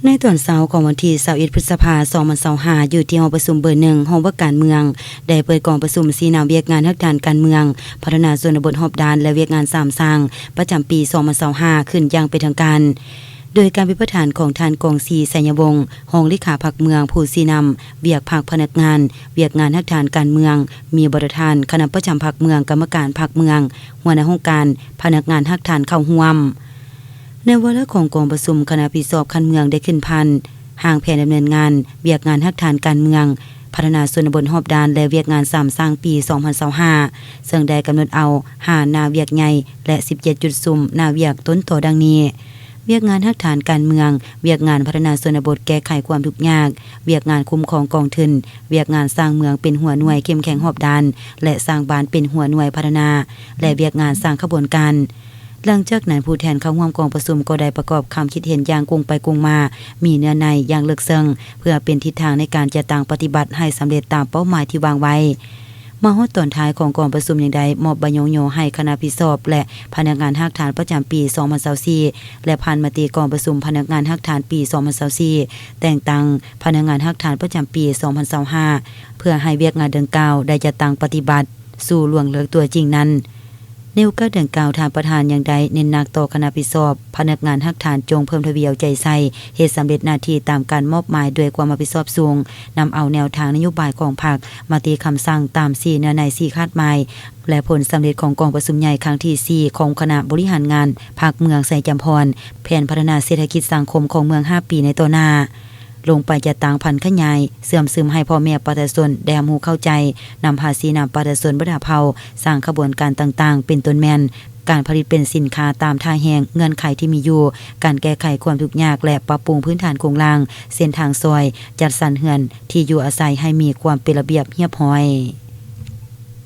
ໃນຕອນເຊົ້າຂອງວັນທີຊາວເອັດ ພຶດສະພາ ສອງພັນຊາວຫ້າ ຢູ່ທີ່ຫໍປະຊຸມເບີໜຶ່ງ ຫ້ອງວ່າການເມືອງ ໄດ້ເປີດກອງປະຊຸມຊີ້ນຳວຽກງານຮາກຖານການເມືອງ, ພັດທະນາຊົນນະບົດຮອບດ້ານ ແລະ ວຽກງານສາມສ້າງ ປະຈຳປີ ສອງພັນຊາວຫ້າ ຂຶ້ນຢ່າງເປັນທາງການ ໂດຍການເປັນປະທານຂອງທ່ານ ກອງສີ ໄຊຍະວົງ ຮອງເລຂາພັກເມືອງ ຜູ້ຊີ້ນຳວຽກພັກພະນັກງານ, ວຽກງານຮາກຖານການເມືອງ, ມີບໍລິວານທ່ານຄະນະປະຈຳພັກເມືອງ, ກຳມະການພັກເມືອງ, ຫົວໜ້າຫ້ອງການ, ພະນັກງານຮາກຖານເຂົ້າຮ່ວມ. ໃນວາລະຂອງກອງປະຊຸມ, ຄະນະຜິດຊອບຂັ້ນເມືອງໄດ້ຂຶ້ນຜ່ານຮ່າງແຜນດຳເນີນງານວຽກງານຮາກຖານການເມືອງ, ພັດທະນາຊົນນະບົດຮອບດ້ານ ແລະ ວຽກງານສາມສ້າງປີ ສອງພັນຊາວຫ້າ ເຊິ່ງໄດ້ກຳນົດເອົາຫ້າໜ້າວຽກໃຫຍ່ ແລະ ສິບເຈັດຈຸດສຸມໜ້າວຽກຕົ້ນຕໍດັ່ງນີ້: ວຽກງານຮາກຖານການເມືອງ, ວຽກງານພັດທະນາຊົນນະບົດແກ້ໄຂຄວາມທຸກຍາກ, ວຽກງານຄຸ້ມຄອງກອງທຶນ, ວຽກງານສ້າງເມືອງເປັນຫົວໜ່ວຍເຂັ້ມແຂງຮອບດ້ານ ແລະ ສ້າງບ້ານເປັນຫົວໜ່ວຍພັດທະນາ ແລະ ວຽກງານສ້າງຂະບວນການ. ຫຼັງຈາກນັ້ນ, ຜູ້ແທນເຂົ້າຮ່ວມກອງປະຊຸມກໍໄດ້ປະກອບຄຳຄິດເຫັນຢ່າງກົງໄປກົງມາ, ມີເນື້ອໃນຢ່າງເລິກເຊິ່ງ ເພື່ອເປັນທິດທາງໃນການຈັດຕັ້ງປະຕິບັດໃຫ້ສຳເລັດຕາມເປົ້າໝາຍທີ່ວາງໄວ້. ມາຮອດຕອນທ້າຍຂອງກອງປະຊຸມຍັງໄດ້ມອບໃບຍ້ອງຍໍໃຫ້ຄະນະຜິດຊອບ ແລະ ພະນັກງານຮາກຖານປະຈຳປີ ສອງພັນຊາວສີ່ ແລະ ຜ່ານມະຕິກອງປະຊຸມພະນັກງານຮາກຖານປີ ສອງພັນຊາວສີ່ ແຕ່ງຕັ້ງພະນັກງານຮາກຖານປະຈຳປີ ສອງພັນຊາວຫ້າ ເພື່ອໃຫ້ວຽກງານດັ່ງກ່າວໄດ້ຈັດຕັ້ງປະຕິບັດສູ່ລ່ວງເລີກຕົວຈິງນັ້ນ. ໃນໂອກາດດັ່ງກ່າວ, ທ່ານປະທານຍັງໄດ້ເນັ້ນໜັກຕໍ່ຄະນະຜິດຊອບພະນັກງານຮາກຖານຈົ່ງເພີ່ມທະວີເອົາໃຈໃສ່ເຮັດສຳເລັດໜ້າທີ່ຕາມການມອບໝາຍດ້ວຍຄວາມຮັບຜິດຊອບສູງ, ນຳເອົາແນວທາງນະໂຍບາຍຂອງພັກ, ມະຕິຄຳສັ່ງຕາມສີ່ເນື້ອໃນສີ່ຄາດໝາຍ ແລະ ຜົນສຳເລັດຂອງກອງປະຊຸມໃຫຍ່ຄັ້ງທີສີ່ ຂອງຄະນະບໍລິຫານງານພັກເມືອງໄຊຈຳພອນ, ແຜນພັດທະນາເສດຖະກິດສັງຄົມຂອງເມືອງຫ້າປີໃນຕໍ່ໜ້າ ລົງໄປຈັດຕັ້ງຜັນຂະຫຍາຍ, ເຊື່ອມຊຶມໃຫ້ພໍ່ແມ່ປະຊາຊົນໄດ້ຮັບຮູ້ເຂົ້າໃຈ, ນຳພາຊີ້ນຳປະຊາຊົນບັນດາເຜົ່າ, ສ້າງຂະບວນການຕ່າງໆ ເປັນຕົ້ນແມ່ນ ການຜະລິດເປັນສິນຄ້າຕາມທ່າແຮງ, ເງື່ອນໄຂທີ່ມີຢູ່, ການແກ້ໄຂຄວາມທຸກຍາກ ແລະ ປັບປຸງພື້ນຖານໂຄງລ່າງ, ເສັ້ນທາງຊອຍ, ຈັດສັນເຮືອນທີ່ຢູ່ອາໄສໃຫ້ມີຄວາມເປັນລະບຽບຮຽບຮ້ອຍ.